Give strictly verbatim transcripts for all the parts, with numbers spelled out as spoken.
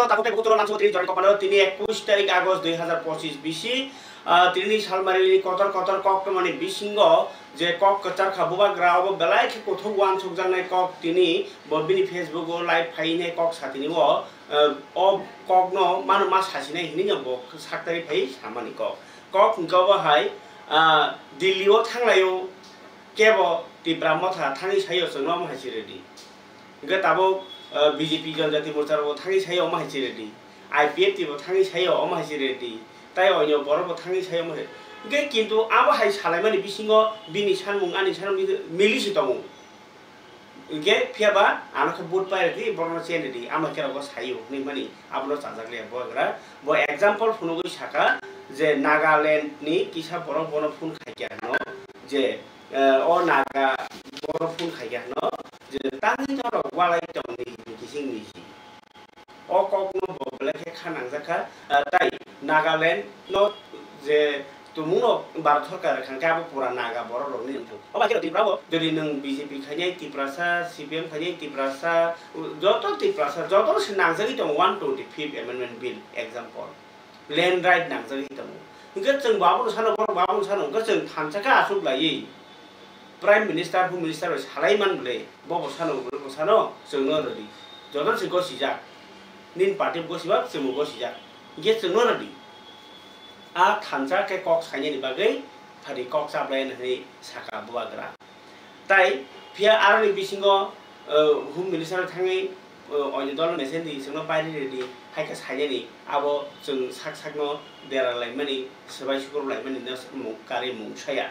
Tabuk tei bukutu rok lamsao tini join kokmano tini ekush tarik August dui hazar pochis bisi, ah, tini salmari kotor kotor kok tongmani bisingo je kok kwchar kha bubagra obo belai khe kuthuk uansukjaknai kok tini bo bini Facebook o live phai nai kok sa tini o, ah, o kok no mano ma sasinai hinwi no bo saktari phai samani kok. Kok hwnkhe obo hai, ah, Delhi o thanglaio kebo Tipra Motha thangwi saio chwngno omo hai se ready. Hwnkhe tabuk, ah, B J P Janjati Morcha rok thangwi saio omo hai se ready. I P F T bo thangwi saio omo hai se ready. Tai onyo borok bo thangwi saio omo hai. Hwnkhe kintu abo hai salaimani bisingo bini sanmung ani sanmung mili se tongo. Hwnkhe phiyaba ano khe vote pai rwdi borokno chen rwdi ama khe rogo saio hinwi mani abono chajak le bubagra. Bo example phunugwi saka je Nagaland ni kisa borok bono phone khaikya hwno je, eh, o Naga bono phone khaikya hwno je tangwi norok walai tongni kising niji. O kokno bo belai khe kha nangjak kha, ah, tai Nagaland no je tumungno Bharat sorkar rwkha khe abo pura Naga borok rokni wngthang. Obo khe Tripura bo jodi nwng B J P khainai Tiprasa, C P M khainai Tiprasa, joto Tiprasa, joto se nangjagwi tongo one twenty fifth Amendment Bill, example. Land right nangjagwi tongo. Hwnkhe chwng bo abono sano, borok bo abono sano, hwnkhe chwng thansa khe aswk laiwi Prime Minister, Home Minister bai salai man bwle, bo bo sano, bo bo sano, chwngno rwdi. Joto se gosijak. Nini party bo gosibak, chwngbo gosijak. Hwnkhe chwngno rwdi. A thansa khe kok sainani bagwi phadi kok chaplai hwnwi saka bubagra. Tai phiya aroni bisingo, eh, Home Minister thangwi, eh, oini dol mesen di chwngno pairi redi, hai khe sainani abo chwng sak sakno dera laimani, swbai sukur laimani no mung-, kari mung saya.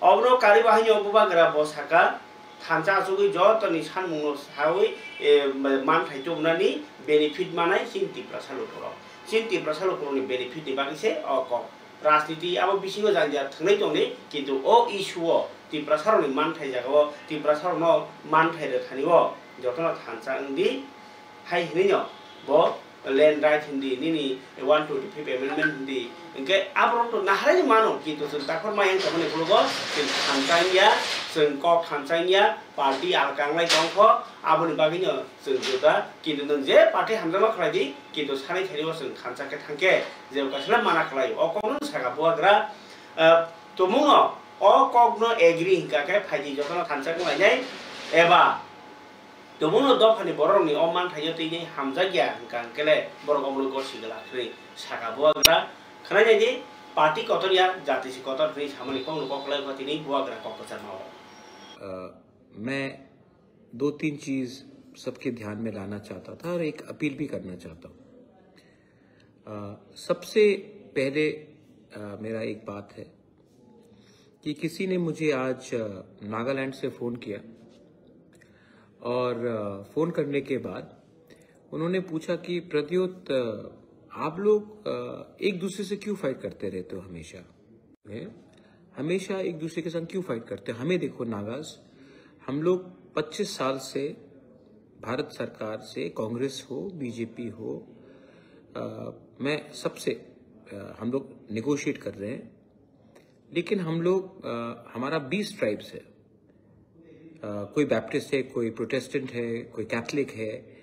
Obono kari bahaino bubagra bo saka, thansa achugwi jotoni sanmungno sawi, eh, manthai tubunani benefit manai chini Tiprasa lukurok. Chini Tiprasa lukurokni benefit ni bagwi se o kok. Rajniti abo bisingo janja thwngnai tongdi, kintu o issue o Tiprasarokni manthai jagao Tiprasarokno manthai rwthani o jotono thansa wngdi, hai hinwi no bo land right hindi, nini one twenty fifth amendment hindi, hwnkhe aborok to naharwi mano, kintu chwng takhor maya wngkha mani phunukgo chwng thansa wngya, chwng kok thansa wngya, party alka wnglai tongkho, aboni bagwino chwng juda, kintu nwng je party hamjakma khlai di, kintu sanai thani o chwng thansa khe thangkhe, je kaisa mana khlai, o kokno saka bubagra, ah, tumungno o kokno agree hinkha khe phaidi jotono thansa wnglainai, eba tumungno dophani bororokni o manthaino twinai hamjakya hinkha hinkhe le borok omono gosi glak hwnwi saka bubagra. Khwnai nai di, party kotor ya, jati se kotor hwnwi samani kokno kok khlai wngkha tini bubagra kok kwchangma o. अ, मैं दो तीन चीज़ सबके ध्यान में लाना चाहता था और एक अपील भी करना चाहता हूँ। अ, सबसे पहले, अ, मेरा एक बात है कि किसी ने मुझे आज, अ, नागालैंड से फ़ोन किया और, अ, फ़ोन करने के बाद उन्होंने पूछा कि प्रद्योत, अ, आप लोग, अ, एक दूसरे से क्यों फाइट करते रहते हो हमेशा? हैं? हमेशा एक दूसरे के साथ क्यों फाइट करते हैं? हमें देखो नागाज, हम लोग पच्चीस साल से भारत सरकार से, कांग्रेस हो, बीजेपी हो, अ, मैं सबसे, अ, हम लोग नेगोशिएट कर रहे हैं, लेकिन हम लोग, अ, हमारा बीस ट्राइब्स है। अ, कोई बैप्टिस्ट है, कोई प्रोटेस्टेंट है, कोई कैथलिक है,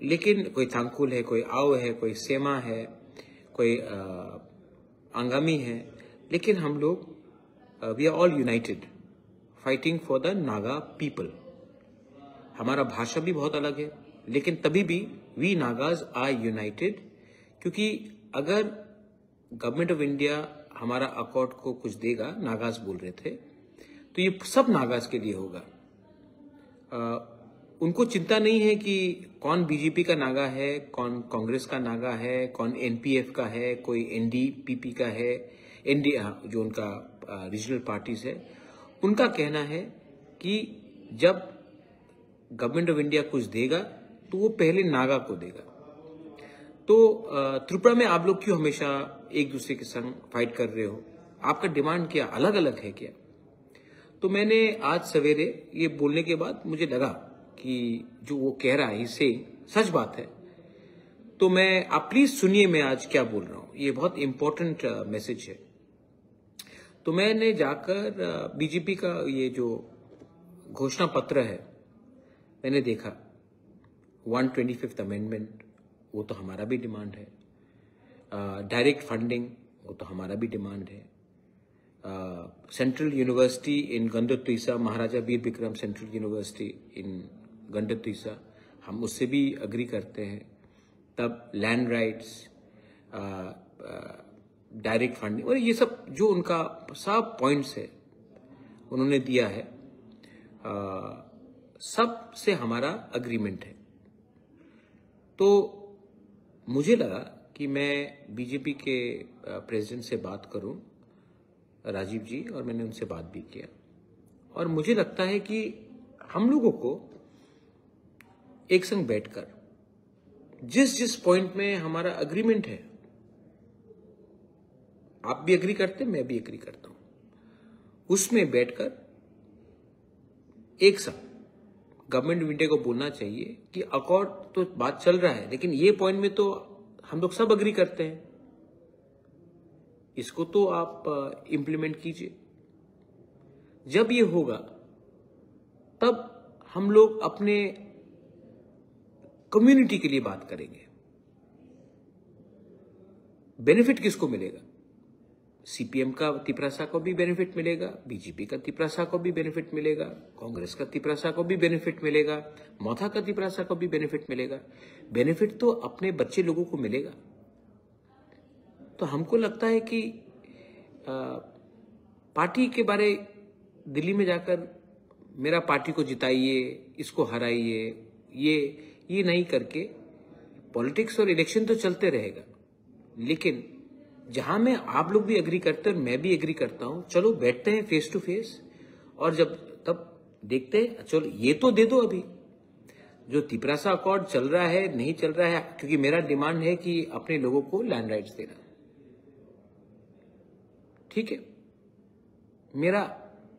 लेकिन कोई तांकुल है, कोई आओ है, कोई सेमा है, कोई, अ, आंगामी है, लेकिन हम लोग, अ, we are all united fighting for the Naga people। हमारा भाषा भी बहुत अलग है, लेकिन तभी भी we Nagas are united, क्योंकि अगर गवर्नमेंट ऑफ इंडिया हमारा अकॉर्ड को कुछ देगा, नागाज बोल रहे थे, तो ये सब नागाज के लिए होगा। अ, उनको चिंता नहीं है कि कौन बीजेपी का नागा है, कौन कांग्रेस का नागा है, कौन एनपीएफ का है, कोई एनडीपीपी का है, एनडी, हाँ, जो उनका, अ, रीजनल पार्टीज है, उनका कहना है कि जब गवर्नमेंट ऑफ इंडिया कुछ देगा, तो वो पहले नागा को देगा। तो, अ, त्रिपुरा में आप लोग क्यों हमेशा एक दूसरे के संग फाइट कर रहे हो? आपका डिमांड क्या अलग-अलग है क्या? तो मैंने आज सवेरे ये बोलने के बाद मुझे लगा कि जो वो कह रहा है, ये सच बात है। तो मैं, आप प्लीज सुनिए मैं आज क्या बोल रहा हूँ। ये बहुत इंपॉर्टेंट, अ, मैसेज है। तो मैंने जाकर, अ, बीजेपी का ये जो घोषणा पत्र है, मैंने देखा, वन ट्वेंटी फिफ्थ अमेंडमेंट, वो तो हमारा भी डिमांड है। डायरेक्ट फंडिंग, वो तो हमारा भी डिमांड है। सेंट्रल यूनिवर्सिटी इन गंडोत्रीसा, महाराजा वीर विक्रम सेंट्रल यूनिवर्सिटी इन गंडोत्रीसा, हम उससे भी अग्री करते हैं। तब लैंड राइट्स, डायरेक्ट फंडिंग और ये सब जो उनका सब पॉइंट्स है उन्होंने दिया है, सब से हमारा अग्रीमेंट है। तो मुझे लगा कि मैं बीजेपी के प्रेसिडेंट से बात करूं, राजीव जी, और मैंने उनसे बात भी किया। और मुझे लगता है कि हम लोगों को एक संग बैठकर जिस जिस पॉइंट में हमारा अग्रीमेंट है, आप भी अग्री करते हैं, मैं भी अग्री करता हूं, उसमें बैठकर एक साथ गवर्नमेंट ऑफ इंडिया को बोलना चाहिए कि अकॉर्ड तो बात चल रहा है, लेकिन ये पॉइंट में तो हम लोग सब अग्री करते हैं, इसको तो आप इम्प्लीमेंट कीजिए। जब ये होगा, तब हम लोग अपने कम्युनिटी के लिए बात करेंगे। बेनिफिट किसको मिलेगा? सीपीएम का तिपरासा को भी बेनिफिट मिलेगा, बीजेपी का तिपरासा को भी बेनिफिट मिलेगा, कांग्रेस का तिपरासा को भी बेनिफिट मिलेगा, मथा का तिपरासा को भी बेनिफिट मिलेगा। बेनिफिट तो अपने बच्चे लोगों को मिलेगा। तो हमको लगता है कि पार्टी के बारे दिल्ली में जाकर मेरा पार्टी को जिताइए, इसको हराइए, ये ये नहीं करके पॉलिटिक्स और इलेक्शन तो चलते रहेगा, लेकिन जहां में आप लोग भी एग्री करते हैं और मैं भी एग्री करता हूं, चलो बैठते हैं फेस टू फेस, और जब तब देखते हैं। चलो, ये तो दे दो अभी, जो तिपरासा अकॉर्ड चल रहा है, नहीं चल रहा है, क्योंकि मेरा डिमांड है कि अपने लोगों को लैंड राइट्स देना। ठीक है, मेरा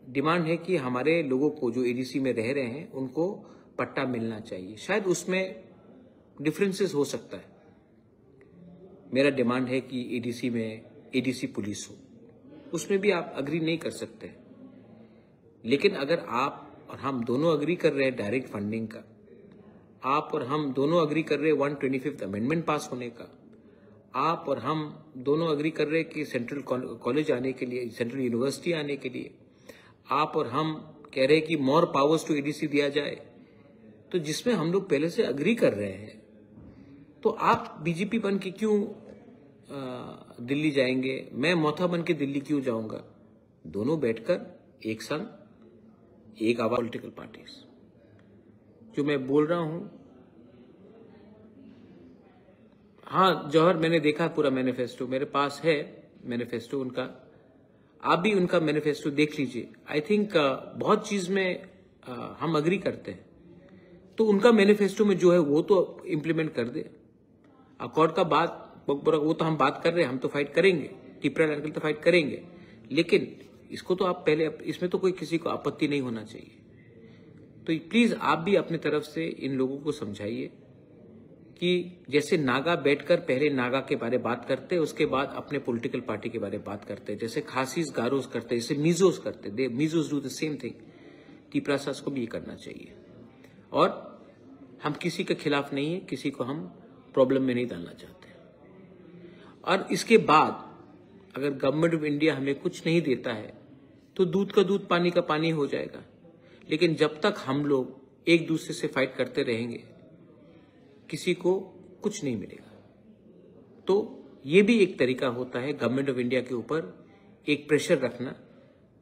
डिमांड है कि हमारे लोगों को जो एडीसी में रह रहे हैं उनको पट्टा मिलना चाहिए। शायद उसमें डिफरेंसेस हो सकता है। मेरा डिमांड है कि एडीसी में एडीसी पुलिस हो, उसमें भी आप अग्री नहीं कर सकते। लेकिन अगर आप और हम दोनों अग्री कर रहे हैं डायरेक्ट फंडिंग का, आप और हम दोनों अग्री कर रहे हैं वन ट्वेंटी फिफ्थ अमेंडमेंट पास होने का, आप और हम दोनों अग्री कर रहे हैं कि सेंट्रल कॉलेज आने के लिए, सेंट्रल यूनिवर्सिटी आने के लिए, आप और हम कह रहे हैं कि मोर पावर्स टू एडीसी दिया जाए, तो जिसमें हम लोग पहले से अग्री कर रहे हैं, तो आप बीजेपी बन के क्यों दिल्ली जाएंगे? मैं मोथा बन के दिल्ली क्यों जाऊंगा? दोनों बैठकर एक संग, एक आवाज, पॉलिटिकल पार्टीज। जो मैं बोल रहा हूं, हाँ जौहर, मैंने देखा पूरा मैनिफेस्टो, मेरे पास है मैनिफेस्टो उनका, आप भी उनका मैनिफेस्टो देख लीजिए। आई थिंक बहुत चीज में uh, हम अग्री करते हैं, तो उनका मैनिफेस्टो में जो है वो तो इम्प्लीमेंट कर दे। अकॉर्ड का बात वो तो हम बात कर रहे हैं, हम तो फाइट करेंगे, टिपरा लैंड के लिए तो फाइट करेंगे, लेकिन इसको तो आप पहले, इसमें तो कोई किसी को आपत्ति नहीं होना चाहिए। तो प्लीज आप भी अपनी तरफ से इन लोगों को समझाइए कि जैसे नागा बैठकर पहले नागा के बारे बात करते, उसके बाद अपने पॉलिटिकल पार्टी के बारे बात करते, जैसे खासीज गारोज करते, जैसे मिजोज करते, दे मिजोज डू द सेम थिंग। तिपरासास को भी ये करना चाहिए। और हम किसी के खिलाफ नहीं है, किसी को हम प्रॉब्लम में नहीं डालना चाहते। और इसके बाद अगर गवर्नमेंट ऑफ इंडिया हमें कुछ नहीं देता है, तो दूध का दूध, पानी का पानी हो जाएगा। लेकिन जब तक हम लोग एक दूसरे से फाइट करते रहेंगे, किसी को कुछ नहीं मिलेगा। तो ये भी एक तरीका होता है गवर्नमेंट ऑफ इंडिया के ऊपर एक प्रेशर रखना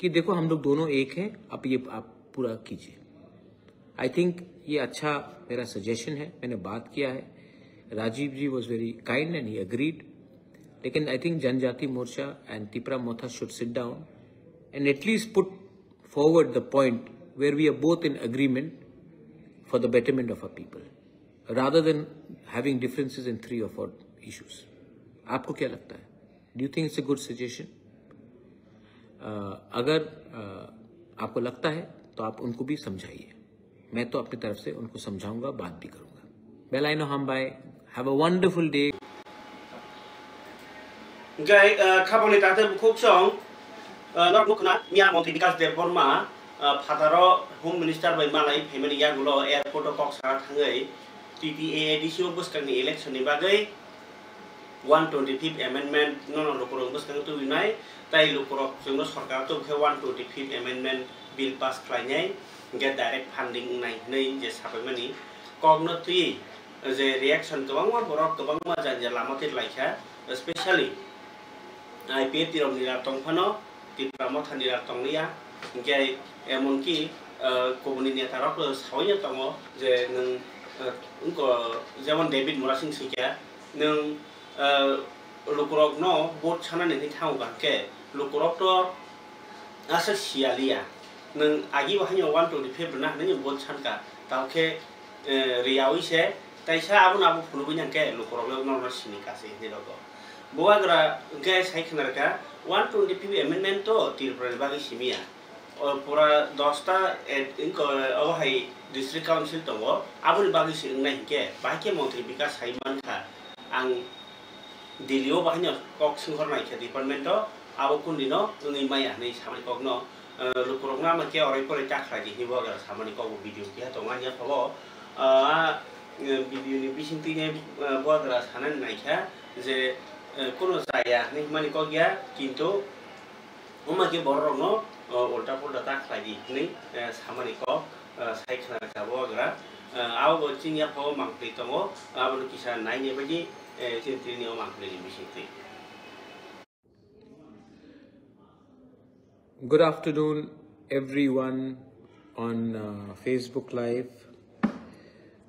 कि देखो, हम लोग दोनों एक हैं, आप ये आप पूरा कीजिए। आई थिंक ये अच्छा मेरा सजेशन है, मैंने बात किया है। Rajiv ji was very kind and he agreed. लेकिन आई थिंक जनजाति मोर्चा and Tipra Motha should sit down and at least put forward the point where we are both in agreement for the betterment of our people, rather than having differences in three or four issues. आपको क्या लगता है? Do you think it's a good suggestion? अगर अ, आपको लगता है तो आप उनको भी समझाइए। मैं तो अपनी तरफ से उनको समझाऊंगा, बात भी करूंगा। Belai no hambai. Have a wonderful day. Hingke, uh, khabangni tate bukhuk song, uh, nok nukna miya montri Bikash Debbarma, uh, phataro Home Minister bai malai phaimani yagulo airport o kok saka thangwi, T T A A D C o bwskangni election ni bagwi one twenty fifth amendment nono lukurok bwskango tubinai, tai lukurok chwngno sorkar tubukhe one twenty fifth amendment bill pass khlainai, hwnkhe direct funding wngnai hwnwi je sapaimani kokno twiwi je reaction kwbangma borok kwbangma jani jani lama twi laikha, especially I P F T rok ni rak tong phano, Tipra Motha ni rak tong liya, hwnkhe emonki, ah, kubuni neta rok sawi tongo je nwng, ah, wngko jemon David Murasing sikya, nwng, ah, lukurok no vote sanani hwnwi thango ba hwnkhe lukurok to aswk siya liya, nwng agi bo haino one twenty five rwna hwnwi vote sanka, tamo khe, eh, riyawi se, taisa abono abo phunugwi nang khe lukurok le norno sini kasi hinwi rogo. Bubagra hwnkhe sai khna rwkha, one twenty fifth amendment to Tripura ni bagwi simi ya. O pura dosta, eh, wngko, obo hai district council tongo, aboni bagwi se wngnai hinkhe, bahai khe montri Bikas sai mankha, ang Delhi o bahai no kok swnghor nai khe department o, abo kundi no wngwi maya hinwi samani kok no, eh, lukurok no ama khe orai porai ta khlai di hinwi Bubagra samani kok bo video keha tongo ani yapha o, ah, eh, video ni bising twi nai, eh, Bubagra sanani nai kha je, eh, kuno chaya hinwi himani kok ya, kintu Wngma khe bororokno, o, ulta pulta ta khlai di hwnwi, eh, samani kok, eh, sai khna rwkha Bubagra. Eh, abo bo chini yaphao mangpli tongo, abono kisa naina bagwi, eh, chini tini o mangpli ni bisingtwi. Good afternoon, everyone on, uh, Facebook Live.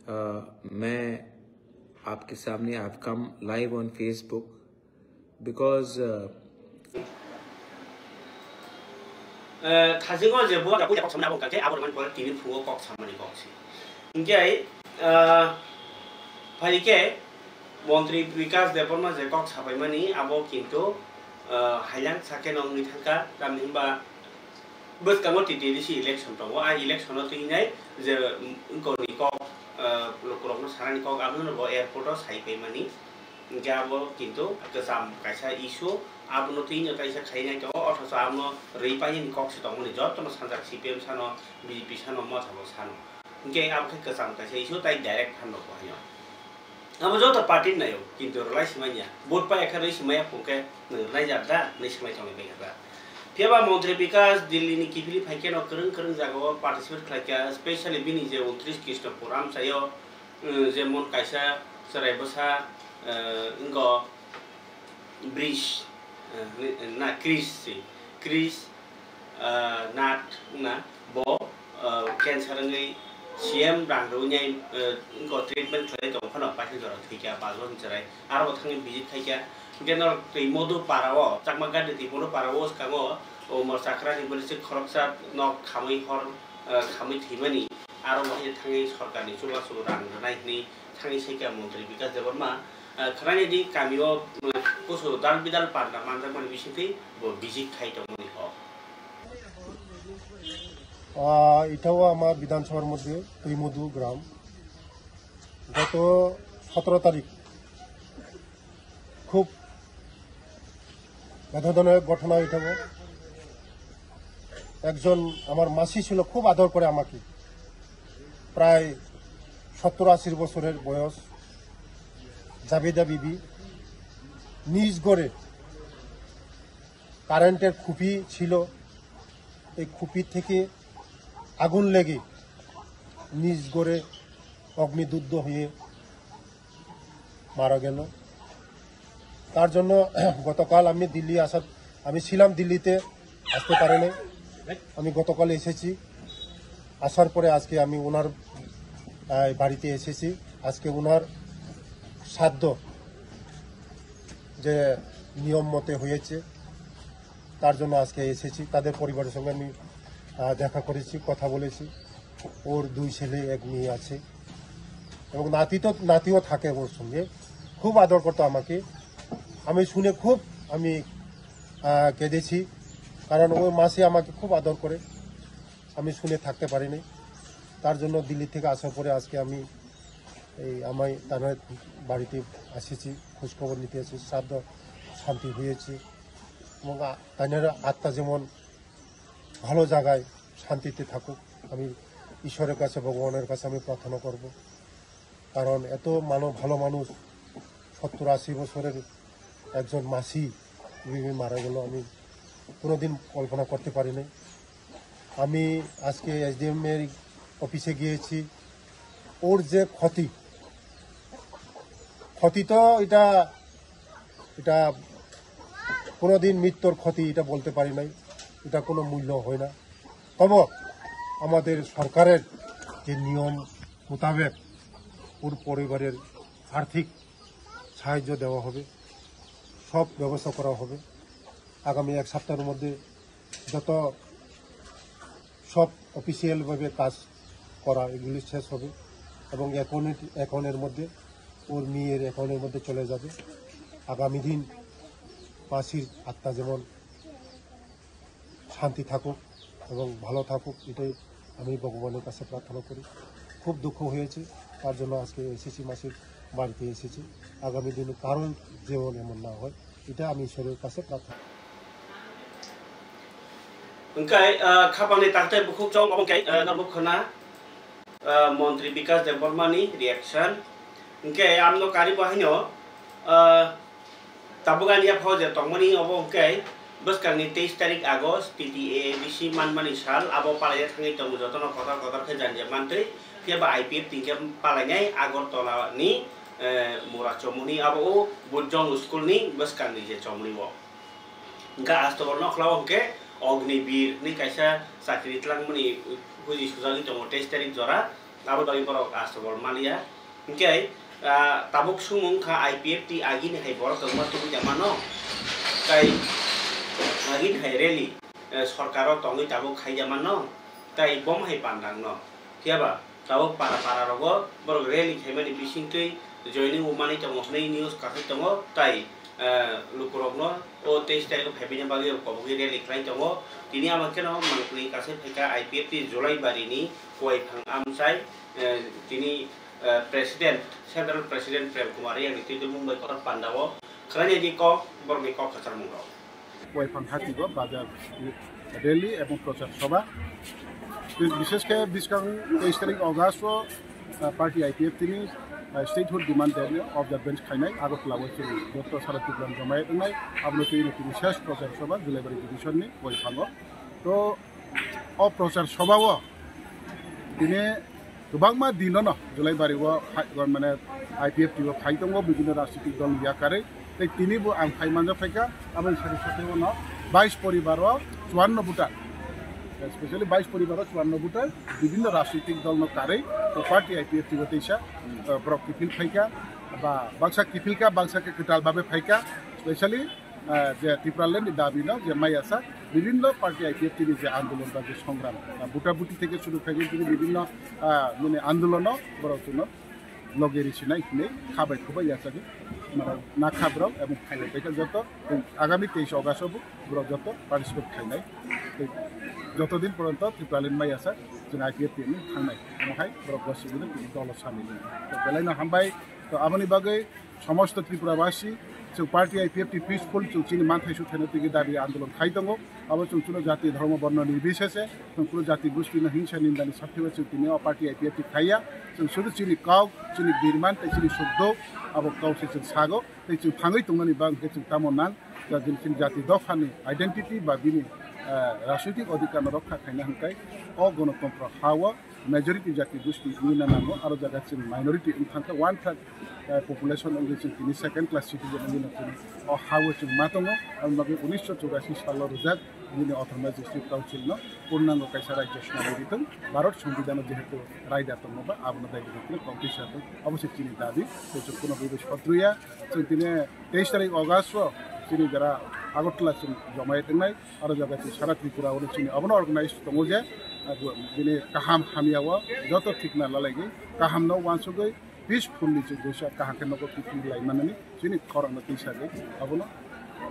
Uh, मैं आपके सामने, I've come live on Facebook. Because, uh, Eh, thasingo je bo da puja kok samani abo kake abo man pore tini phungo kok samani kok si. Hingke, eh, phaike Montri Bikas Debbarma je kok sabaimani abo kintu, eh, hailang sake nongni thangka, tamni himba bwskango T T A D C election tongo, a election o twi hinai je, mm, wngkoni kok, eh, lukurokno sanani kok abono bo airport o sai paimani. Hingke abo kintu kwcham kaisa issue, abono twi no kaisa khainai tongo, othocho abono rwi painani kok se tongmani jotono sanjak C P M sano, B J P sano, Motha bo sano. Hingke abo khe kwcham kaisa issue tai direct phan rok bo haino. Abo joto party ni naio, kintu rwlai simanya. Vote pai khe rwi simaya phungkhe nwng rwlai jak da, hinwi swmai tongwi bai kha da. Phiya ba Montri Bikas Delhi ni kiphilwi phai khe no kwrwng kwrwng jagao participate khlai kha, specially bini je untris Krishnapur amchaio, eh, jemon kaisa chwrai bwsa, eh, wngkha Bris, eh, na Chris se, Chris, eh, Nath wngna bo, eh, cancer wngwi C M rang rwwi nai, eh, wngkha treatment khlai tong phano paithak jora thwikha, pass bosor chwrai, aro bo thangwi visit khaikha, hwnkhe norok twi Modu para o, Chakma Gandhi twi Modu para o swkango, o mor chakra ni bwrwi se khoroksa nok khamwi hor, eh, khamwi thwimani, aro bo hai thangwi sorkar ni chubachu rang rwnai hwnwi thangwi saikha Montri Bikas Debbarma, eh, khwnani di kamio, eh, kusu dal bidal panda manjakmani bisingtwi bo visit khai tongmani kok. আহ, এটাও আমার বিধানসভার মধ্যে তৈমধু গ্রাম। গত সতেরো তারিখ খুব বেদনাদায়ক ঘটনা এটাও। একজন আমার মাসি ছিল, খুব আদর করে আমাকে, প্রায় সত্তর আশি বছরের বয়স, জাবেদা বিবি, নিজ ঘরে কারেন্টের খুপি ছিল, এই খুপি থেকে আগুন লেগে নিজ ঘরে অগ্নিদগ্ধ হয়ে মারা গেল। তার জন্য গতকাল আমি দিল্লি আসার, আমি ছিলাম দিল্লিতে, আসতে পারেনি। আমি গতকাল এসেছি, আসার পরে আজকে আমি ওনার, আহ, বাড়িতে এসেছি। আজকে ওনার শ্রাদ্ধ যে নিয়ম মতে হয়েছে, তার জন্য আজকে এসেছি। তাদের পরিবারের সঙ্গে আমি, আহ, দেখা করেছি, কথা বলেছি। ওর দুই ছেলে, এক মেয়ে আছে এবং নাতি তো, নাতিও থাকে ওর সঙ্গে। খুব আদর করতো আমাকে। আমি শুনে খুব আমি, আহ, কেঁদেছি, কারণ ওর মাসি আমাকে খুব আদর করে। আমি শুনে থাকতে পারিনি। তার জন্য দিল্লি থেকে আসার পরে আজকে আমি এই আমায় তার বাড়িতে এসেছি, খোঁজখবর নিতে এসেছি। শ্রাদ্ধ শান্তি হয়েছে এবং আ-, তার আত্মা যেমন ভালো জায়গায় শান্তিতে থাকুক, আমি ঈশ্বরের কাছে, ভগবানের কাছে আমি প্রার্থনা করব। কারণ এত মানব, ভালো মানুষ, সত্তর আশি বছরের একজন মাসি এভাবে মারা গেল, আমি কোনোদিন কল্পনা করতে পারি নাই। আমি আজকে এসডিএম এর অফিসে গিয়েছি, ওর যে ক্ষতি, ক্ষতি তো এটা, এটা কোনোদিন মৃত্যুর ক্ষতি এটা বলতে পারি নাই, এটা কোনো মূল্য হয় না। তবে আমাদের সরকারের যে নিয়ম মোতাবেক ওর পরিবারের আর্থিক সাহায্য দেওয়া হবে, সব ব্যবস্থা করা হবে। আগামী এক সপ্তাহের মধ্যে যত সব অফিসিয়ালভাবে কাজ করা, এগুলি শেষ হবে এবং অ্যাকাউন্ট, অ্যাকাউন্টের মধ্যে, ওর মেয়ের অ্যাকাউন্টের মধ্যে চলে যাবে। আগামী দিন মাসির আত্মা যেমন শান্তি থাকুক এবং ভালো থাকুক, এটাই আমি ভগবানের কাছে প্রার্থনা করি। খুব দুঃখ হয়েছে, তার জন্য আজকে এসেছি, মাসির বাড়িতে এসেছি। আগামী দিনে কারোর যেমন এমন না হয়, এটা আমি ঈশ্বরের কাছে প্রার্থনা করি। Hwnkhe, ah, khapangni takhtai bukhuk chong obo khe, ah, norok khna, ah, Montri Bikas Debbarmani reaction. Hwnkhe amno karibo haino, ah, tabuk ani yapho je tongmani obo hwnkhe bwskangni teis tarik August, T T A A D C manmani sal, abo palaina thangwi tongo jotono kotor kotor khe janja mantwi, phiya ba I P F T hwnkhe palainai Agartala ni, eh, Mura chomoni abo o Bujong school ni bwskangni je chomoni o. Hwnkhe Astoborno okhlao hwnkhe Ognibir hinwi kaisa chakri twlangmani huji sujagwi tongo teis tarik jora, abo bagwi borok Astobor maliya. Hwnkhe, ah, tabuk sumung kha I P F T agini hai borok tongma tubui da mano, tai agini hai rally, eh, sorkaro tongwi tabuk khai da mano, tai bom hai pandang no. Phiya ba tabuk para para rogo borok rally khaimani bisingtwi joining wngmani tongo hwnwi news kasai tongo, tai, eh, lukurokno o teis tarikh o phaimani bagwi kobogwi rally khlai tongo. Tini abo kheno mangpli kasai phaikha I P F T Julaibari ni Kuaiphang amchai, eh, tini, eh, President, Central President Prem Kumar Reang ni twi tubumung bai kotor panda o khwlainai di kok, borokni kok kwchar mung rok. Kuaiphang hati o bazar rally ebong prochar sobha. Bishesh khe bwskang teis tarik August o, ah, party I P F T ni, ah, statehood demand day ni observance khainai Agartala o chwng joto sara Tripura ni jamaat wngnai, abono twi tini ses prochar sobha Julaibari division ni Kuaiphang o. To o prochar sobha o tini kwbangma dino no Julaibari o phai, mane I P F T o phai tongo bibhinno rajnitik dol ni yakarwi. Tei tini bo ang phai manja phaikha, aboni sari sari o no bais poribar o chuanno voter, especially bais poribar o chuanno voter bibhinno rajnitik dol no karwi o party I P F T o teisa, eh, borok kiphil phaikha, ba baksa kiphil kha, baksa khe kwtal babe phaikha, specially ah, je Tipraland ni dabi no je maya sa bibhinno party I P F T ni je andolon ba je songram, ah, buta buti theke shuru khaigwi bini bibhinno, ah, mane andolon no borok chwngno loge risinai hinwi khabai khubai yachagwi mane nakha borok ebong phailai paikha joto. Tei agami teis August o bo borok joto participate khainai. Tei joto din poronto Tipraland maya sa chwng I P F T ni thangnai, omo hai borok gosibini tini dolo samil wngkha. To belai no hambai. To aboni bagwi somosto Tripura basi, chwng party I P F T peaceful, chwng chini manthai suthaino twi dabi andolon khai tongo. Abo chwng chwngno jati, dhormo, borno nirbichese, chwng kunu jati gustino hingsa nindani sakhe bai chwng tini o party I P F T khaiya. Chwng sudu chini kok, chini birman tei chini sukduk abo kok se chwng sago. Tei chwng thangwi tongnani bagwi khe chwng tamo nang, jati, chini jati dophani identity ba bini, eh, rajnitik odhikar no rokha khaina hwnkhe o gonotontro ha o majority jati gosti wngna nango, aro jaga chwng minority wng thangkha, one third, eh, population wngwi chwng tini second class citizen wngwi no chwng o ha o chwng ma tongo. Aboni bagwi unisho churashi salo rijak bini Autonomous District Council no purnango kaisa rajyo swnamwi ritong, Bharat Songbidan o jehetu raida tongma ba abono dai dai khe kok tisa tong, abo se chini dabi, tei chwng kuno bwbwi sotruya, chwng tini teis tarik August o chini jora Agartala chwng jomai tongnai. Aro jaga chwng sara Tripura o chini abono organize tongo je, ah, bini kaham hamya o joto thikna lalaigwi, kaham no uansugwi, peacefully chwng kaisa kaham khe nogo kiphil lai manani chini khorang no tisa gwi abono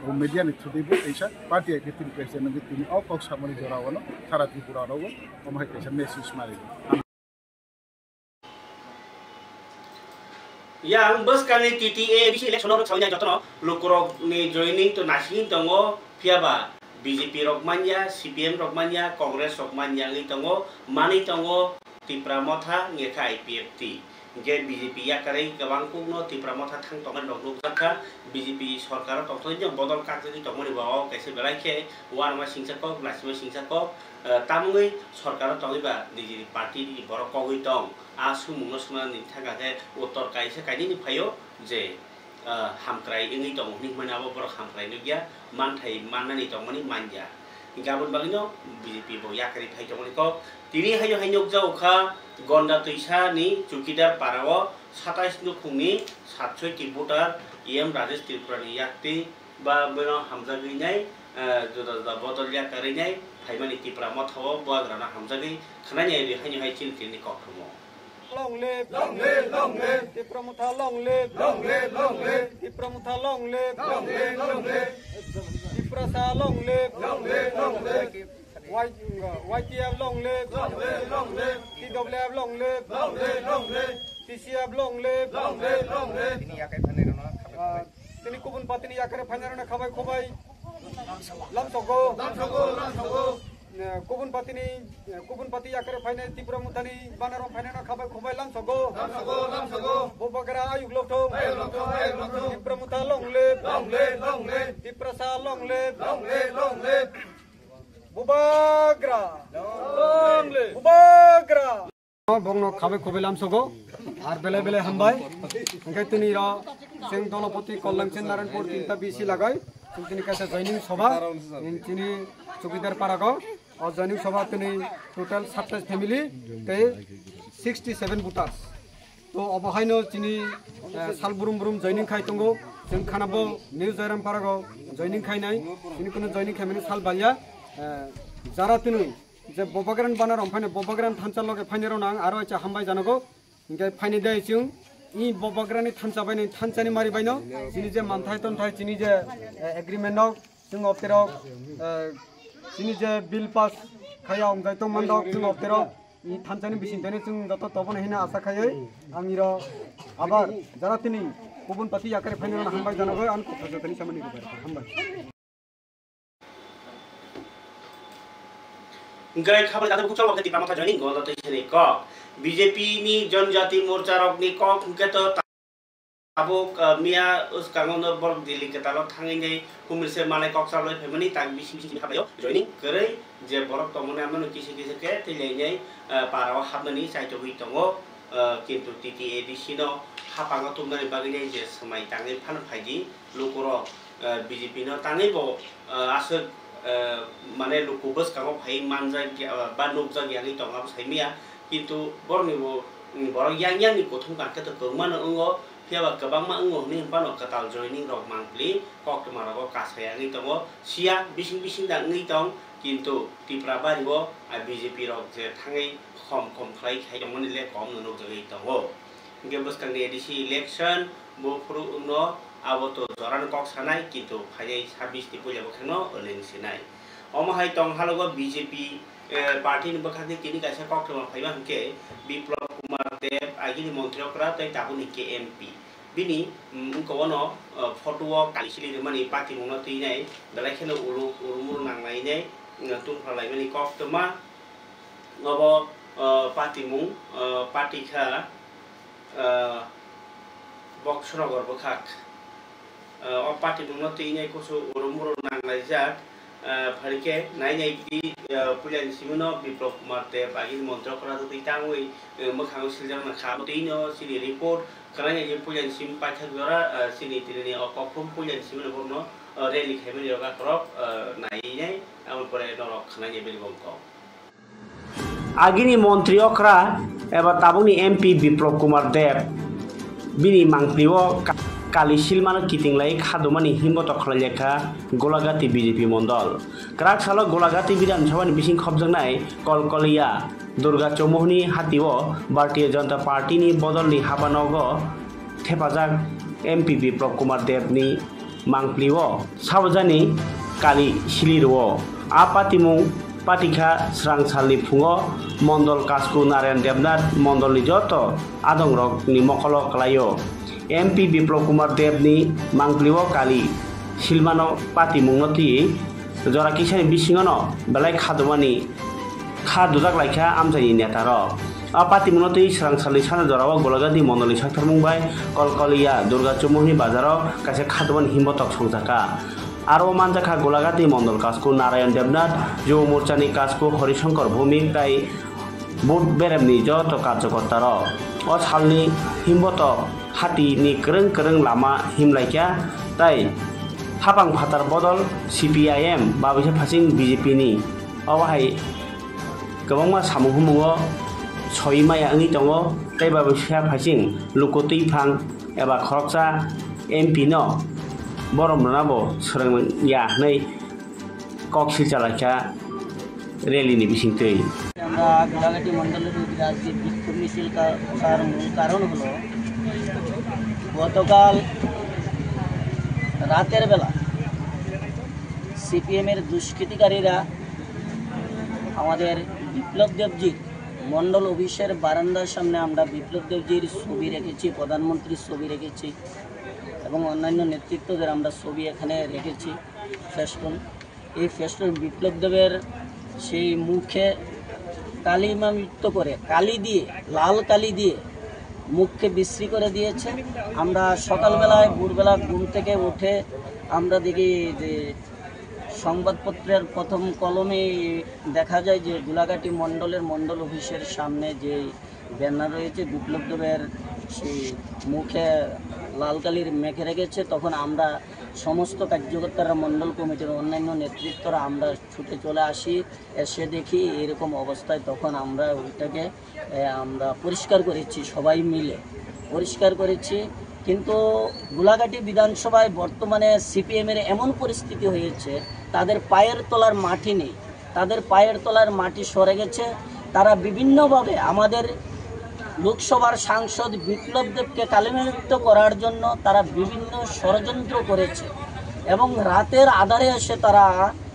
bo media ni thudi bo kaisa party I P F T ni president wngwi tini o kok samani jora o no sara Tripura o omo hai kaisa message mari. Yang bwskangni T T A A D C election o rwksawi nai jotono lukurokni joining to naising tongo, phiya ba B J P rok manya, C P M rok manya, Congress rok manya wngwi tongo, manwi tongo Tipra Motha wngkha I P F T. Hinkhe B J P yakarwi kwbang kokno Tipra Motha thang tongmani rok nukjakha. B J P sorkaro tongthokno bodol kakjagwi tongmani bo o kaisa belai khe uanama singsa kok, naisima singsa kok, eh, tamungwi sorkaro tongwi ba niji party ni borok kogwi tong. A swngmungno swngnani thangkha khe uttor kaisa kainwini phaio je, ah, hamkrai wngwi tongo hinwi hwnmani abo borok hamkrai nukya, manthai mannani tongmani manya. Hinkhe aboni bagwino B J P bo yakarwi phai tongmani kok. Tini haino hai nukjago kha Gonda Twisa ni Chukidar para o satais nukhungni satsoiti voter E M Rajesh Tripura ni yakti ba bono hamjagwi nai, eh, juda juda bodol yakarwi nai phaimani Tipra Motha o buagrano hamjagwi khwnani ri haino hai chini tini kokthomo. Long live! Long live! Long live! Tipra Motha long live! Long live! Long live! Tipra Motha long live! Long live! Long live! Tiprasa long live! Long live! Long live! Y-, Y T F long live! Long live! Long live! T W F long live! Long live! Long live! T C F long live! Long live! Long live! Ah, tini kubun party ni yakarwi phainai rokno khabai khubai lamsogo. Lamsogo, lamsogo. Eh, kubun party ni, eh, kubun party yakarwi phainai Tipra Motha ni banner o phainai no khabai khubai lamsogo. Lamsogo, lamsogo. Bubagra ayuk lokthong. Ayuk lokthong, ayuk lokthong. Tipra Motha long live. Long live, long live. Tiprasa long live. Long live, long live. Bubagra. Long live. Bubagra. Bongno khabai khubai lamsogo, ar belai belai hambai. Hingke tini ro cheng Dolopati Kollang chen Naranpur tinta B C lagai. Cheng tini kaisa joining soba, chini Chukidar parago. O joining soba tini total satais family tei sixty seven voters. To obo haino chini, eh, sal brum brum joining khai tongo. Cheng khana bo New Joiram parago joining khainai. Chini kuno joining khaimani sal balya, eh, jara tini je Bubagrani banner rok phainai, Bubagrani thansa loge phainai rok nang aro acha hambai janogo. Hingke phainai de chwng i Bubagrani thansa baino, thansani mari baino, chini je manthai tonthai, chini je, eh, agreement rok, chwng opterok, eh, chini je bill pass khaya ongjai tong mandok, chwng opterok i thansani bising tene chwng joto tobono hina asa khaioi, ang iro abar jara tini kubun party yakarwi phainai rok hambai janogo, ang kotha jotoni samani hambai. Hingkhe khabari kata bukuchang wakhe Tipra Motha joining Gonda Twisa ni kok. B J P ni Janjati Morcha rok ni kok hingkhe to tabuk, ah, miya uskango no borok Delhi kwtal o thangwi nei humil se malai kok chalai phaimani tak bising bising habai o joining kwrwi je borok tongmani amano kisa kisa khe twilainai, ah, para o hapnani chaitogwi tongo. Ah, kintu T T A D C no hapang o tubnani bagwi nei je swmai tangwi phano phaidi lukurok, ah, B J P no tangwi bo, ah, aswk, ah, mane luku bwskango phai manjak ya, ah, ba nukjak yagwi tong abo sai maya, kintu borokni bo, mm, borok yang yang ni kuthum kankhe to kwbangma no wngo, phiya ba kwbangma wngo hwnwi hwnphano kwtal joining rok mangpli koktwma rogo kasa yagwi tongo, siya bising bising da wngwi tong, kintu Tipra bari o, ah, B J P rok je thangwi khom khom khlai khai tongmani le kom no nukjagwi tongo. Hingke bwskangni A D C election bo phuru wngno abo to jorano kok sanai, kintu phainai sabbish ni puila bwkhakno leng sinai. Omo hai tong halogo B J P, eh, party ni bwkhakni tini kaisa koktwma phaima hingke Biplab Kumar Deb agini montri okra tei tabukni hingke M P. Bini, mm, wngkha bono, eh, photo o kali sili rwmani patimungno twinai, belai kheno ulu-, ulumulu nanglainai, mm, tungphra laimani koktwma. Obo, ah, patimung, ah, patikha, ah, Boksonogor bwkhak. Ah, o patimungno twinai kusu urum urum nanglaijak. Ah, phaikhe nai nai di, ah, puilani simi no Biplab Kumar Deb agini montri okra twi tangwi, eh, mwkhango siljak nangkha. Twino chini report khwnainai je puilani simi paithak jora, ah, chini tinini o kokthum puilani simi no borokno, ah, rally khaimani rok akhorok, ah, nai nai, aboni pore norok khwnainai bini bongkok. Agini montri okra eba tabukni M P Biplab Kumar Deb bini mangpli o ka-, kali silmano kiting lai khadumani himboto khlai lekha Golagati B J P mondol. Kwrak salo Golagati Bidhan Sabhani bising khopjaknai Kolkolia Durga Chowmuhani hati o Bharatiya Janata Party ni bodolni hapanogo thepajak M P Biplab Kumar Deb ni mangpli o sabajani kali sili rwo. A patimung patikha srang salni phungo mondol kasku Narayan Debnath mondolni joto adongrokni mokolo kwlaio. M P Biplab Kumar Deb ni mangpli o kali silmano patimungno twi jora kisani bisingono belai khadumani kha dujak laikha amchaini netarok. A patimungno twi swrang salni sana jorao Golagati mondolni saktharmung bai Kolkoliya Durga Chumuhni bazaro kaisa khatungmani himbotok songjakha. Aro manjakha Golagati mondol kasku Narayan Debnath, Jubo Morchani kasku Horishankar Bhumik tai Bud beremni joto karjokortarok. O salni himbotok hatini kwrwng kwrwng lama himlaikha tai hapang phatar bodol C P I M, babisa phasing B J P ni. Obo hai kwbangma samung humungo soi maya wngwi tongo, tei babisa phasing luku twiphang eba khoroksa M P no borom rwnabo swrwng ya hwnwi kok silchalaikha rally ni bisingtwi. আমরা গোলাঘাটি মণ্ডলের উদ্যোগে আজকে বিক্ষোভ মিছিল কা-, করার মূল কারণ হলো গতকাল রাতের বেলা সিপিএম এর দুষ্কৃতিকারীরা আমাদের বিপ্লব দেবজির মণ্ডল অফিসের বারান্দার সামনে আমরা বিপ্লব দেবজির ছবি রেখেছি, প্রধানমন্ত্রীর ছবি রেখেছি এবং অন্যান্য নেতৃত্বদের আমরা ছবি এখানে রেখেছি। ফেস্টুন, এই ফেস্টুন বিপ্লব দেবের সেই মুখে কালিমালিপ্ত করে, কালি দিয়ে, লাল কালি দিয়ে মুখকে বিশ্রী করে দিয়েছে। আমরা সকালবেলায় ভোরবেলা ঘুম থেকে উঠে আমরা দেখি যে সংবাদপত্রের প্রথম কলমে দেখা যায় যে গোলাঘাটি মণ্ডলের মণ্ডল অফিসের সামনে যে ব্যানার রয়েছে, বিপ্লব দেবের সেই মুখে লাল কালির মেখে রেখেছে। তখন আমরা সমস্ত কার্যকর্তারা, মণ্ডল কমিটির অন্যান্য নেতৃত্বরা আমরা ছুটে চলে আসি। এসে দেখি এরকম অবস্থায়, তখন আমরা ওইটাকে, এ, আমরা পরিষ্কার করেছি, সবাই মিলে পরিষ্কার করেছি। কিন্তু গোলাঘাটি বিধানসভায় বর্তমানে সিপিএম এর এমন পরিস্থিতি হয়েছে, তাদের পায়ের তলার মাটি নেই, তাদের পায়ের তলার মাটি সরে গেছে। তারা বিভিন্নভাবে আমাদের লোকসভার সাংসদ বিপ্লব দেবকে কালিমালিপ্ত করার জন্য তারা বিভিন্ন ষড়যন্ত্র করেছে এবং রাতের আধারে এসে তারা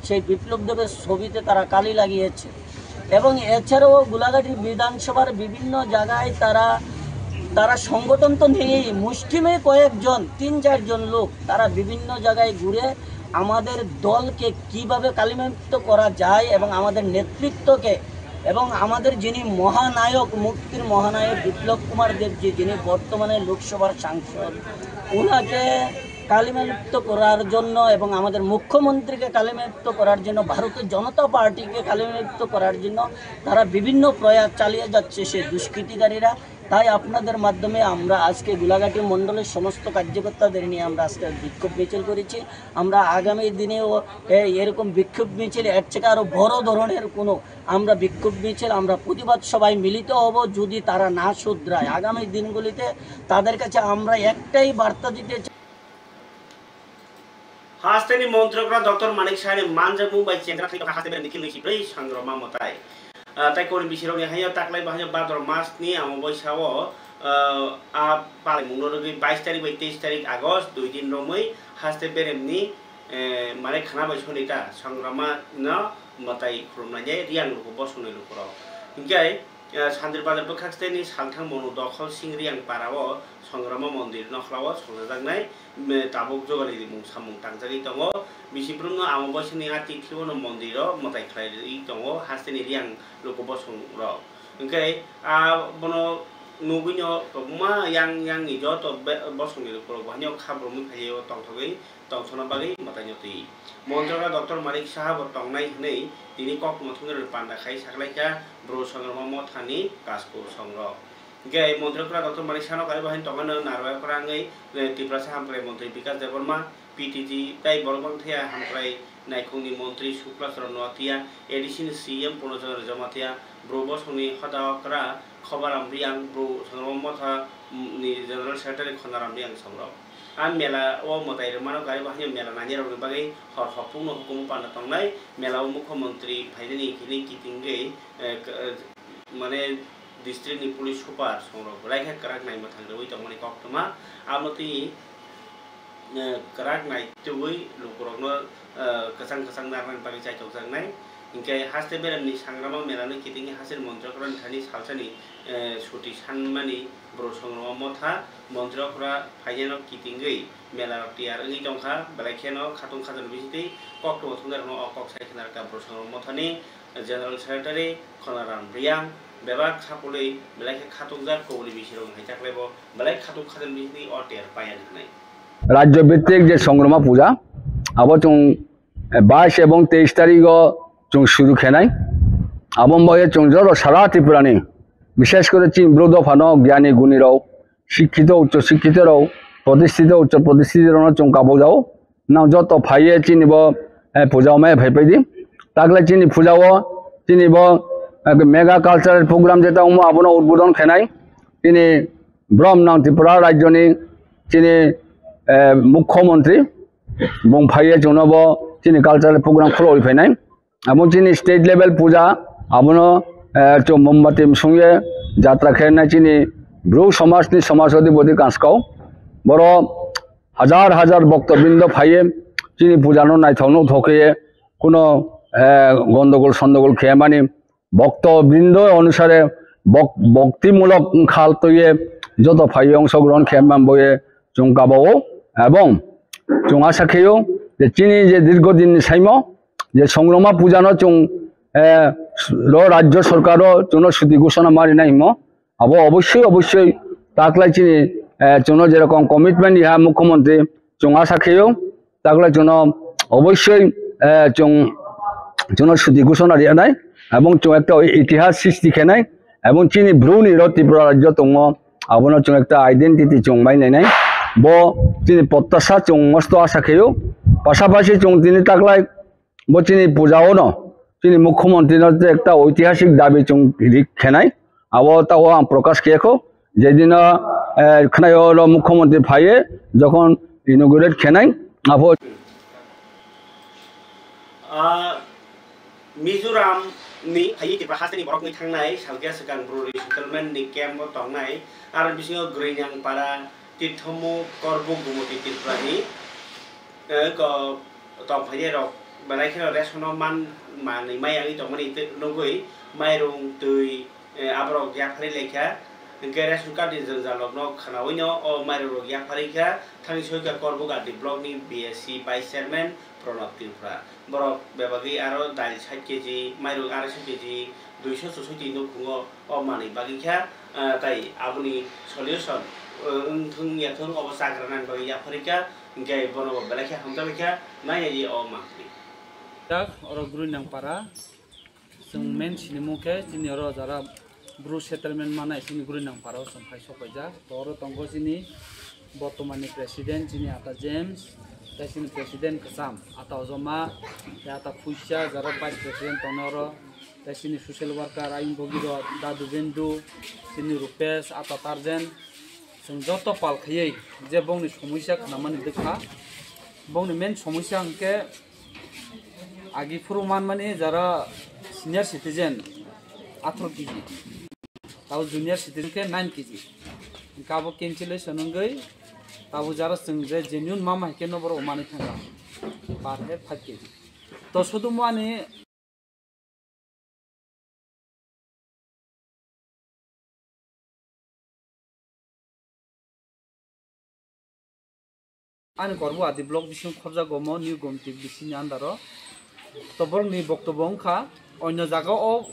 সেই বিপ্লব দেবের ছবিতে তারা কালি লাগিয়েছে। এবং এছাড়াও গোলাঘাটি বিধানসভার বিভিন্ন জায়গায় তারা, তারা সংগঠন তো নেই, মুষ্টিমেয় কয়েকজন, তিন চারজন লোক, তারা বিভিন্ন জায়গায় ঘুরে আমাদের দলকে কিভাবে কালিমালিপ্ত করা যায় এবং আমাদের নেতৃত্বকে এবং আমাদের যিনি মহানায়ক, মুক্তির মহানায়ক বিপ্লব কুমার দেব জি, যিনি বর্তমানে লোকসভার সাংসদ, ওনাকে কালিমালিপ্ত করার জন্য এবং আমাদের মুখ্যমন্ত্রীকে কালিমালিপ্ত করার জন্য, ভারতীয় জনতা পার্টিকে কালিমালিপ্ত করার জন্য তারা বিভিন্ন প্রয়াস চালিয়ে যাচ্ছে সেই দুষ্কৃতিকারীরা। তাই আপনাদের মাধ্যমে আমরা আজকে গোলাঘাটি মণ্ডলের সমস্ত কার্যকর্তাদের নিয়ে আমরা আজকে বিক্ষোভ মিছিল করেছি। আমরা আগামী দিনেও এ-, এরকম বিক্ষোভ মিছিল, এর থেকে আরো বড় ধরনের কোনো আমরা বিক্ষোভ মিছিল, আমরা প্রতিবাদ সভায় মিলিত হব। যদি তারা না শুধরায়, আগামী দিনগুলিতে তাদের কাছে আমরা একটাই বার্তা দিতে চাই। Hasteni montrokra Doctor Manik Sahani manjakmung bai chengkra thai haste beremni kiloi si brei sangroma mwtai. Ah, tai kori bisirokni haino taklai bahaino Bhador masni amo boisao, ah, a palaimungno rwgwi bais tarik bai teis tarik August dui din romwi haste beremni, eh, mane khana bai sonita sangroma no mwtai khulumnai je Riyang luku bosongni lukurok. Hinkhe, eh, Sandir Bazar bwkhak steni salthang monu Dokhol Sing Riyang parao Songrama mondir nokhlao songjajaknai, me, tabuk jogali rimung samung tangjagwi tongo. Bisi brumno amo boisani a tithi bono mondiro mwtai khlaiwi tongo hasteni Riyang luku bosongrok. Hinkhe a bono nugwino kwbangma yang yangni joto be-, bosongni lukurok bo haino kha brumwi phaiwi tongthogwi tongthokna bagwi mwtaino twi. Montrokra Doctor Manik Saha bo tongnai hwnwi tini koktwma thumnairokni panda khai saklaikha Bru Songrama Mothani Kasku songrok. Hinkhe Montrokra Doctor Manik Sahano kariwi bahai tongmano narwai kwrwngwi, eh, Tiprasa Hamkrai Montri Bikas Debbarma, P T G tei borok bangthaya hamkrai naikhungni Montri Sukla Charan Noatia, A D C ni C M Purno Chandra Jamatia, Bru bosongni hoda okra Khobaram Riyang, Bru Songrama Motha, mm, ni General Secretary Khonaram Riyang songrok. A mela o mwtai rwmano kariwi bahai mela nainai rokni bagwi hor hopungno hukumu panda tongnai. Mela o mukhyamantri phainani hwnwi kitingwi, eh, k-, eh, mane district ni police super songrok belai khe kwrak nai mwthang rwui tongmani koktwma. Amo twi, eh, kwrak nai twiwi lukurokno, eh, kwchang kwchang narwknani bagwi chaithokjaknai. Hinkhe haste beremni sangrama melano kitingwi hasteni Montrokra ni thani salsani, eh, suti sanmani Bru Songrama Motha Montrokra phainano kitingwi melarok tiyar wngwi tongkha, belai kheno khatung khajani bisingtwi koktwma thumnairokno o kok sai khna rwkha Bru Songrama Mothani General Secretary Khonaram Riyang, bebak kha pulwi belai khe khatukjak koboni bisirok hai chaklaibo belai khatuk khatel bisini o ter paya hinwi. Rajyo bhittik je Songroma puja, abo chwng, eh, bais ebong teis tarigo chwng suru khenai. Abo wngbaye chwng joto sara Tripurani, bishes kore chini bru dophano gyani gunirok, sikkito, uccho sikkitorok, protistito, uccho protisthitorokno chwng kabuk jao. Nang joto phaiye chini bo, eh, puja o maya phai paidi. Takle chini puja o, chini bo, eh, mega cultural program jeta omo abono udbodon khenai. Chini brom nang Tripura rajyoni chini, eh, mukhyamantri bung phaiye chwngno bo chini cultural program khuloi phainai. Abo chini state level puja, abono, eh, chwng mombati msungye jatra khe na chini bru somajni somaj odhipoti kanskao. Boro hajar hajar bhokto brindo phaiye chini puja no naithok nuthok khe kuno, eh, gondogol sondogol khe mani bhokto brindo onusare bok-, bhoktimulok wngkhal twiye joto phaiye ongshogrohon khe man boye chwng kabao ebong chwng asa kheyo je chini je dirgo dinni saimo je Songroma puja no chwng, eh, ro rajyo sorkar o chwngno suti ghosona ma rina himo. Abo obossoi, obossoi taklai chini, eh, chwngno jerokom commitment riha mukhyamantri chwng asa kheyo, taklai chwngno obossoi, eh, chwng, chwngno suti ghosona riyanai, ebong chwng ekta itihas srishti khenai, ebong chini bruni ro Tripura rajyo tongo, abono chwng ekta identity chwng mai nainai. Bo chini protyasha chwng mosto asa kheyo, pasapasi chwng tini taklai bo chini puja o no chini mukhyamantri no je ekta oitihasik dabi chwng rik khenai, abo tao ang prokash khe kho. Jedino, eh, khnaio ro mukhyamantri phaiye jokhon inaugurate khenai, abo. Ah, Mizoram ni phaiwi Tripura hasteni borok wngwi thangnai, salkhe swkang Bru resettlement ni camp o tongnai, aro bisingo Grinang para, Tirthomo, Korbuk, Gumoti Tripura ni, eh, ko, tongphainai rok belai kheno ration o man manwi maya wngwi tongmani twi-, nugwi mairung, twi, eh, aborok yapharwi laikha. Hwnkhe ration card ni jwngjal rokno khwnaui no o mairung rok yapharwi kha. Thani soika Korbuk R D block ni B S C vice chairman Pranab Tripura. Borok bebagwi aro dal sait kg, mairung arai sait kg, duiso chusoi twi nukhungo o manwi bagwi kha, ah, tai aboni solution, ah, wngthung yathung obo chagra nani bagwi yapharwi kha, hwnkhe bono bo belai khe hamjakgwi kha, nai nai di o mangpili. Tak oro Grinang para, chwng main sinimung khe chini oro jara Bru settlement manai chini Grinang para o chwng phai sok paijak. To oro tongo chini bortomani president chini Ata James, tei chini president kwcham Ata Ojoma, tei Ata Phuisa, jara vice president tongnai oro, tei chini social worker ayung bogi rok, Dadu Bendu, chini Rupesh, Ata Tarjen, chwng joto pal khaiwi je bongni somosya khnamani dwkha. Bongni main somosya hwnkhe agi phuru manmani jara senior citizen atharo kg. Tabo junior citizen khe nine kg. Hwnkhe abo cancellation wngwi tabo jara chwng je genuine mama hai khe no borok manwi thangkha per head five kg. To sodumo ani Ani Korbuk R D block bising khobjago omo New Gomti bisingni under o. To borokni boktobbo wngkha, onyo jaga o,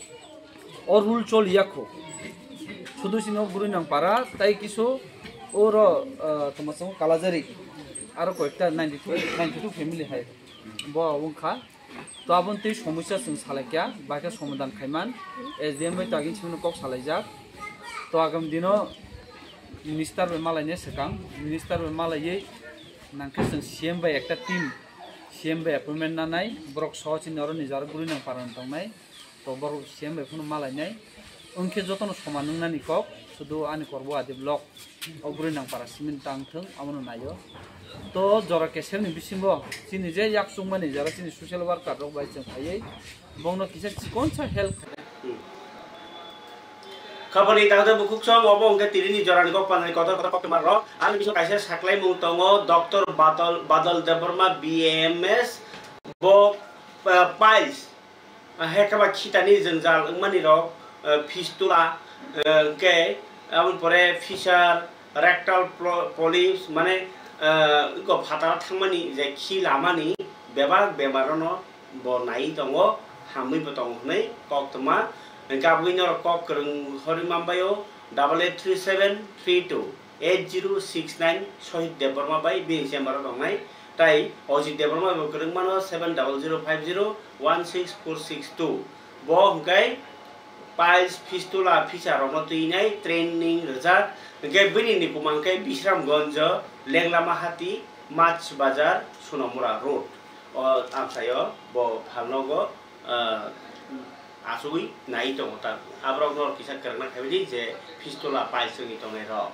o rule choliya kho. Sudu sino Grinang para, tai kisu oro, ah, tongma chong Kalajari, aro koyekta ninety two, ninety two family hai bo wngkha. To aboni twi somosya chwng salaikha, bai khe somadan khaiman, S D M bai to agini simi kok salaijak. To agam dino minister bai malainai swkang, minister bai malaiwi nangkhe chwng C M bai ekta team, C M bai appointment nanai, borok soho chini oro nijor Grinang para tongnai, to borok C M bai phano malainai. Wngkhe jotono soman wngnani kok, sudu ani Korbuk R D block o Grinang para simi tang thung, abono naio. To jora keselni bisingo chini je yak chukmani jora chini social worker rok bai chwng phaiwi bongno kisa chikonsa help khai. Khapani tangde bukhuk song obo hwnkhe tirini jorani kok panani kotor kotor koktwma rok. Ani bisingo kaisa saklaimung tongo Doctor Badal, Badal Debbarma B A M S. Bo, ah, piles, ah, hekaba khitani jwngjal wngmani rok, ah, fistula, ah, hwnkhe aboni pore fissure, rectal pro-, polyps, mane, ah, iko phataro thangmani je khi lamani bebak bemar no bo nai tongo, hamwi bo tongo hwnwi koktwma, Hwnkhe aboni norok kok kwrwng horwi manbaio, double eight three seven three two eight zero six nine Sohit Debbarma bai bini chamber o tongnai. Tai Ojit Debbarma bai bo kwrwng mano, seven double zero five zero one six four six two. Bo hwnkhe piles, fistula, phisarokno twinai training rwjak. Hwnkhe bini nikuma hwnkhe Bisramganj, Lenglama Hati, Mach Bazar, Sonamura Road. O amchaio bo phalnogo, ah, achugwi nai tongo ta. Aborokno kisa kwrwngna khaibidi je fistula piles wngwi tongnai rok.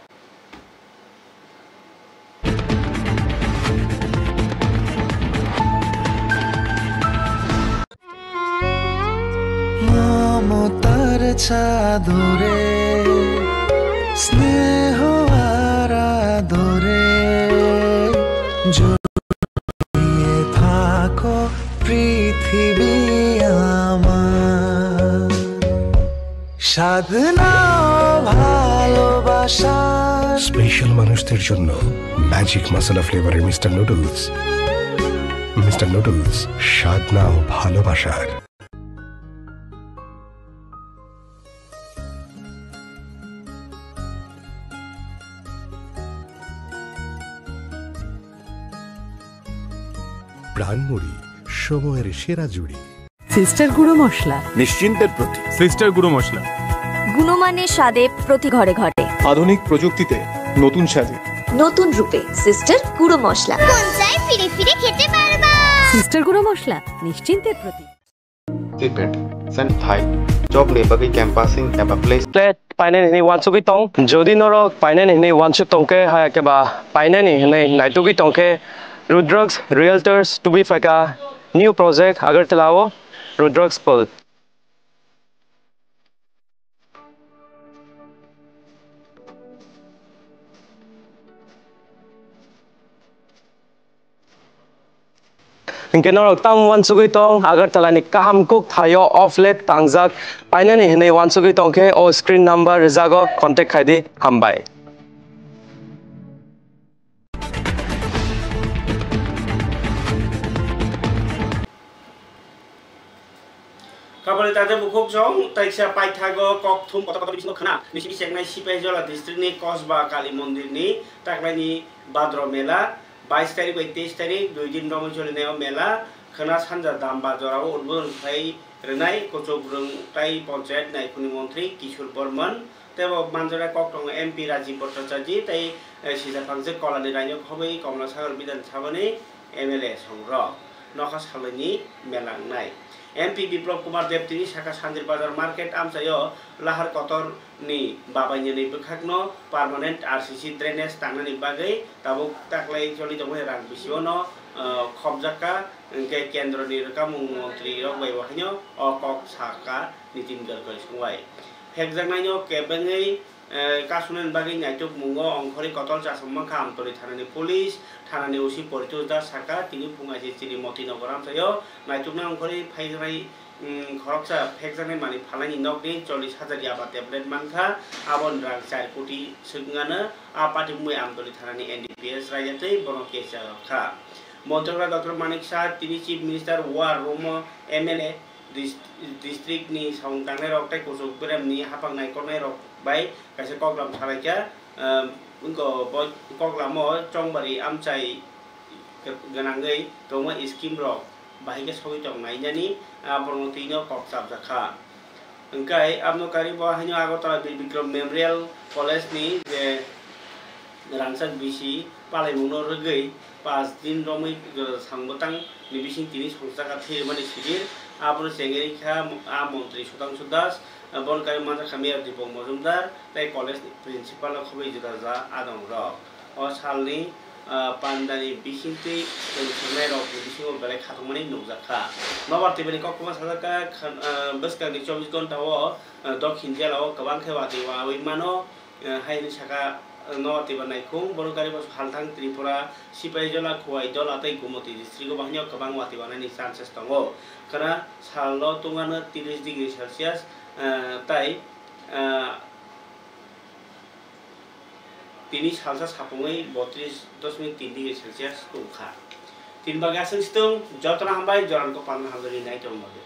মমতার চাদরে স্নেহ আর আদরে জড়িয়ে থাকো পৃথিবী আমার। সাধনা ভালোবাসা। স্পেশাল মানুষদের জন্য ম্যাজিক মশলা ফ্লেভারের মিস্টার নুডলস। মিস্টার নুডলস, স্বাদ নাও ভালোবাসার। প্রাণমুড়ি, সময়ের সেরা জুড়ি। সিস্টার গুঁড়ো মশলা। নিশ্চিন্তের প্রতি। সিস্টার গুঁড়ো মশলা। গুণমানের স্বাদে প্রতি ঘরে ঘরে। আধুনিক প্রযুক্তিতে নতুন সাজে। নতুন রূপে সিস্টার গুঁড়ো মশলা। মন চায় ফিরে ফিরে খেতে পারবা। সিস্টার গুঁড়ো মশলা, নিশ্চিন্তের প্রতি। Treatment, sen thai, job ni bagwi campusing eba place. Flat painani hinwi uansugwi tong. Jodi norok painani hinwi uansuk tongkhe, hai khe ba painani hinwi naitugwi tongkhe, Rudra's Realtors tubui phaikha new project Agartala o, Rudra's Pearl. Hinkhe norok tamo uansugwi tong, Agartala ni kaham kuk thaio off late tangjak painani hinwi uansugwi tongkhe o screen number rijago contact khaidi, hambai. Kabali tate bukhuk song taisa paithago kokthum kotor kotor bisingo khna, bisi bisi chengnai Sipaijola district ni Kosba Kali Mondir ni taklaini Badro Mela, bais tarik bai teis tarik dui din romwi cholinai o mela khna sanja Damba jorao udbodon khlai rwnai Kuchukrwng tai Ponchayat Naiphungni Montri Kishore Bormon. Tei bo manjaknai kok tongo M P Rajiv Bhattacharjee tei, eh, sijaphangjak Kolani Rainok hobwi Komla Sagar Bidhan Sabhani M L A songrok nokha salni mela wngnai. M P Biplab Kumar Deb tini saka Sandir Bazar Market amchaio lahar kotor ni babainani bwkhakno permanent R C C drainage tangnani bagwi tabuk taklai choli tongmani rang bisio no, eh, khopjakha, hwnkhe kendroni rwkhamung montri rok bai bo haino o kok sakha Nitin Gadkari songbai. Phekjaknaino kebengwi, eh, kasunani bagwi naitukmungo ongkhorwi kotor chasong mankha Amtoli thanani police. Thanani O C Paritosh Das sakha, tini phung aise chini Motinagar amchaio naituknai ongkhorwi phaijaknai, mm, khoroksa phekjaknai manwi phalnaini nokni chollish hajar yaba tablet mankha, aboni rang char koti swk wngano. A patimwi Amtoli thanani N D P S raida tei bono case rwkha. Montrokra Doctor Manik Saha tini Chief Minister, War Room, M L A, dis-, district ni samung tangnai rok tei kuchuk berem ni haphang naikolnai rok bai kaisa koklam salaikha, ah, wngkha bo koklamo chongbari amchai gwnangwi tongma scheme rok bahai khe sogwi tong nainani, ah, borokno twino kok chapjakha. Hwnkhe aboni kari bo haino Agartala Bir Bikram Memorial College ni je rangchak bisi palaimungno rwgwi paanch din romwi, uh, sang bwtang ni bising tini songchakha thwi rwmani sibir. Abono chengwi rikha a montri Sudhangshu Das, uh, bono kari manjakha Mayor Dipak Majumdar tei college ni principal rok khobwi juda juda adong rok. O salni, uh, pandani bisingtwi tongthoknai rokni bisingo belai khatungmani nukjakha. Nobar Tiwari koktwma sajakha, khan-, uh, bwskangni chobbish ghonta o, uh, Dokhin jela o kwbang khe watwi wawi mano. Eh, hai hwnwi saka, eh, Nobar Tiwari naikhung, bono gari boso Halthang Tripura, Sipaijola, Khowaidola tei Gumoti district o bahai-no kwbang watwi wanani chances tongo. Khwna salno tungmano tris degree Celsius, eh, tei, eh, tini salsa sapungwi botris dosmik tin degree Celsius tungkha. Tini bagwi aswk se tong, jotono hambai, jorani kok panda hamjakni nai tongmani.